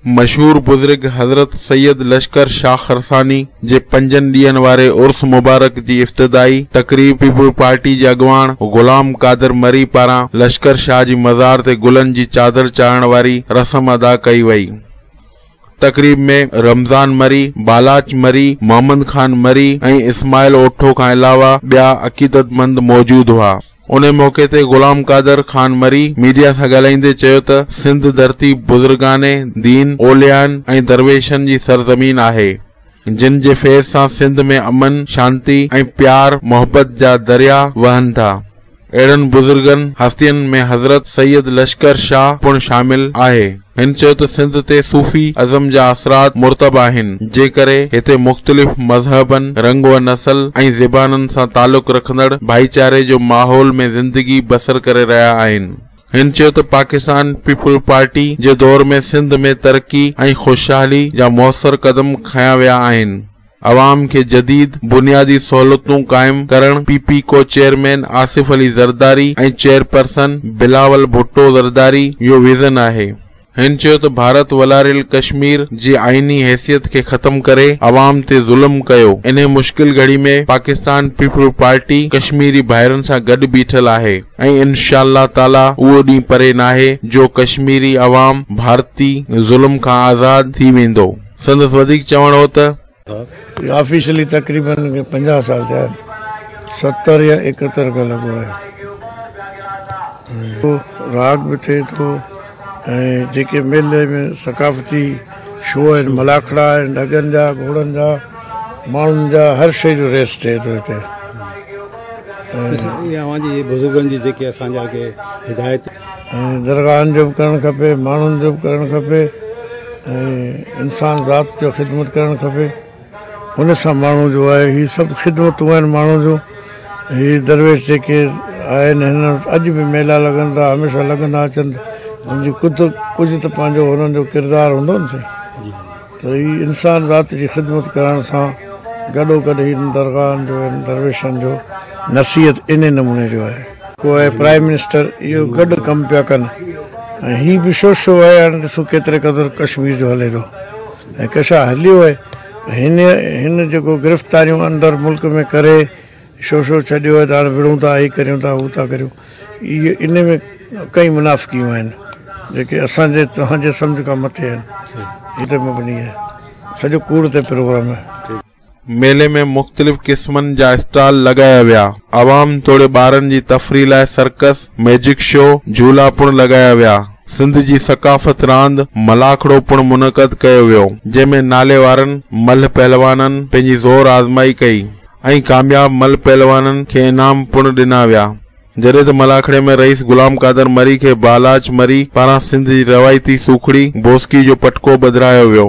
مشهور بزرگ حضرت سيد لشڪر شاهه خرساني جي پنجن ڏينهن واري عرس مبارڪ جي افتتاحي تقريب پيپلز پارٽي جي اڳواڻ غلام قادر مري پاران لشڪر شاهه جي مزار تي گلن جي چادر چاڙهڻ واري رسم ادا ڪئي وئي. تقريب ۾ رمضان مري، بالاچ مري، محمد خان مري ۽ اسماعيل اوٺو کان علاوه ٻيا عقيدتمند موجود هئا. ان موقعي تي غلام قادر خان مري ميڊيا سان ڳالهائيندي چيو ته سنڌ ڌرتي بزرگان دين، اوليائن ۽ درويشن جي سرزمين آهي، جن جي فيض سان سنڌ ۾ امن، شانتي ۽ پيار محبت جا درياء وهن ٿا. اهڙن بزرگن هستين ۾ حضرت سيد لشڪر شاهه پڻ شامل آهي. هن چيو ته سنڌ تي صوفي ازم جا اثرات مرتب آهن، جنهن ڪري هتي مختلف مذهبن، رنگ و نسل ۽ زبانن سان تعلق رکندڙ ڀائيچاري جو ماحول ۾ زندگي بسر ڪري رهيا آهن. هن چيو ته پاڪستان پيپلز پارٽي جي دور ۾ سنڌ ۾ ترقي ۽ خوشحالي جا موثر قدم کنيا ويا آهن. عوام کي جديد بنيادي سهولتون قائم ڪرڻ P P co chairman Asif Ali Zardari ۽ chairperson Bilawal Bhutto Zardari جو ويزن آهي. هن چيو ته ڀارت والاريل ڪشمير جي آئيني حيثيت کي ختم ڪري عوام تي ظلم ڪيو، انهي مشڪل گهڙي ۾ پاڪستان پيپلز پارٽي ڪشميري ڀائرن سان گڏ بيٺل آهي ۽ انشاء الله تعاليٰ اهو ڏينهن پري ناهي جو ڪشميري عوام ڀارتي ظلم کان آزاد ٿي ويندو. سندس وڌيڪ چوڻ هو ته. آفيشلي تقريبن 50 سال ٿيا آهن، 70 يا 71 کان لڳو آهي. راڳ به ٿئي ٿو ۽ جيڪي ميلي ۾ ثقافتي شو آهن، ملاکڙا آهن، ڍڳن جا، گهوڙن جا، ماڻهن جا، هر شيء جو ريس ٿئي ٿو هتي. اهي اوهان جي بزرگن جي جيڪي اسان جا اڳي هدايت. ۽ درگاهن جو به ڪرڻ کپي، ماڻهن جو به ڪرڻ کپي ۽ انسان ذات جو خدمت ڪرڻ کپي. ان سان ماڻهو جو آهي هي سڀ خدمتون آهن ماڻهو جو. هي درويش جيڪي آهن هن وٽ اڄ به ميلا لڳن ٿا، هميشه لڳندا اچن ٿا. ان جي ڪجهه ته پنهنجو هنن جو ڪردار هوندو نه سائين. ته هي انسان ذات جي خدمت ڪرڻ سان گڏوگڏ هن درگاهن جو هن درويشن جو نصيحت انهي نموني جو آهي. ڪو آهي پرائم منسٽر اهو گڏ ڪم پيا ڪن ۽ هي به شو شو آهي هاڻي ڏسو ڪيتري قدر ڪشمير جو هلي ٿو ۽ ڪشا هليو آهي هن هن جيڪو گرفتاريون اندر ملڪ ۾ ڪري شو شو ڇڏيو آهي ته هاڻي وڙهون ٿا هي ڪريون ٿا هو ٿا ڪريون اهي ان ۾ ڪئي منافقيون آهن جيڪي اسان جي توهان جي سمجهه کان مٿي آهن هي ته مبني آهي سڄو ڪوڙ تي پروگرام آهي. ميلي ۾ مختلف قسمن جا اسٽال لڳايا ويا. عوام توڙي ٻارن جي تفريح لاء سرڪس، ميجڪ شو، جهولا پڻ لڳايا ويا. سنڌ جي ثقافت راند ملاکڙو پڻ منعقد ڪيو ويو، جنهن ۾ ناليوارن ملهه پهلوانن پنهنجي زور آزمائي ڪئي ۽ ڪامياب ملهه پهلوانن کي انعام پڻ ڏنا ويا. جڏهن ته ملاکڙي ۾ رئيس غلام قادر مري کي بالاچ مري پاران سنڌ جي روايتي سوکڙي بوسڪي جو پٽڪو ٻڌرايو ويو.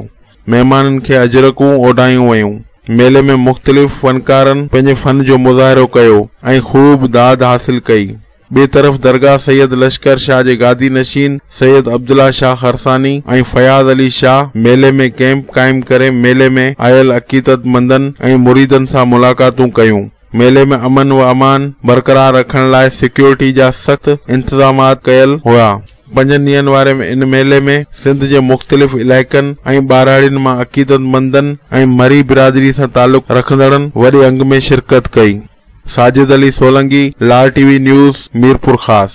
مهمانن کي اجرڪون اوڍايون ويون. ميلي ۾ مختلف فنڪارن پنهنجي فن جو مظاهرو ڪيو ۽ خوب داد حاصل ڪئي. ٻئي طرف درگاهه سيد لشڪر شاهه جي گادي نشين سيد عبدالله شاهه خرساني ۽ فياض علي شاهه ميلي ۾ ڪئمپ قائم ڪري ميلي ۾ آيل عقيدتمندن ۽ مريدن سان ملاقاتون ڪيون. ميلي ۾ امن و امان برقرار رکڻ لاء سيڪيورٽي جا سخت انتظامات ڪيل هيا. پنجن ڏينهن واري ان ميلي ۾ سنڌ جي مختلف علائقن ۽ ٻهراڙين مان عقيدتمندن ۽ مري برادري سان تعلق رکندڙن وڏي انگ ۾ شرڪت ڪئي. Sajid Ali Solangi, Lar T V news, Mirpurkhas.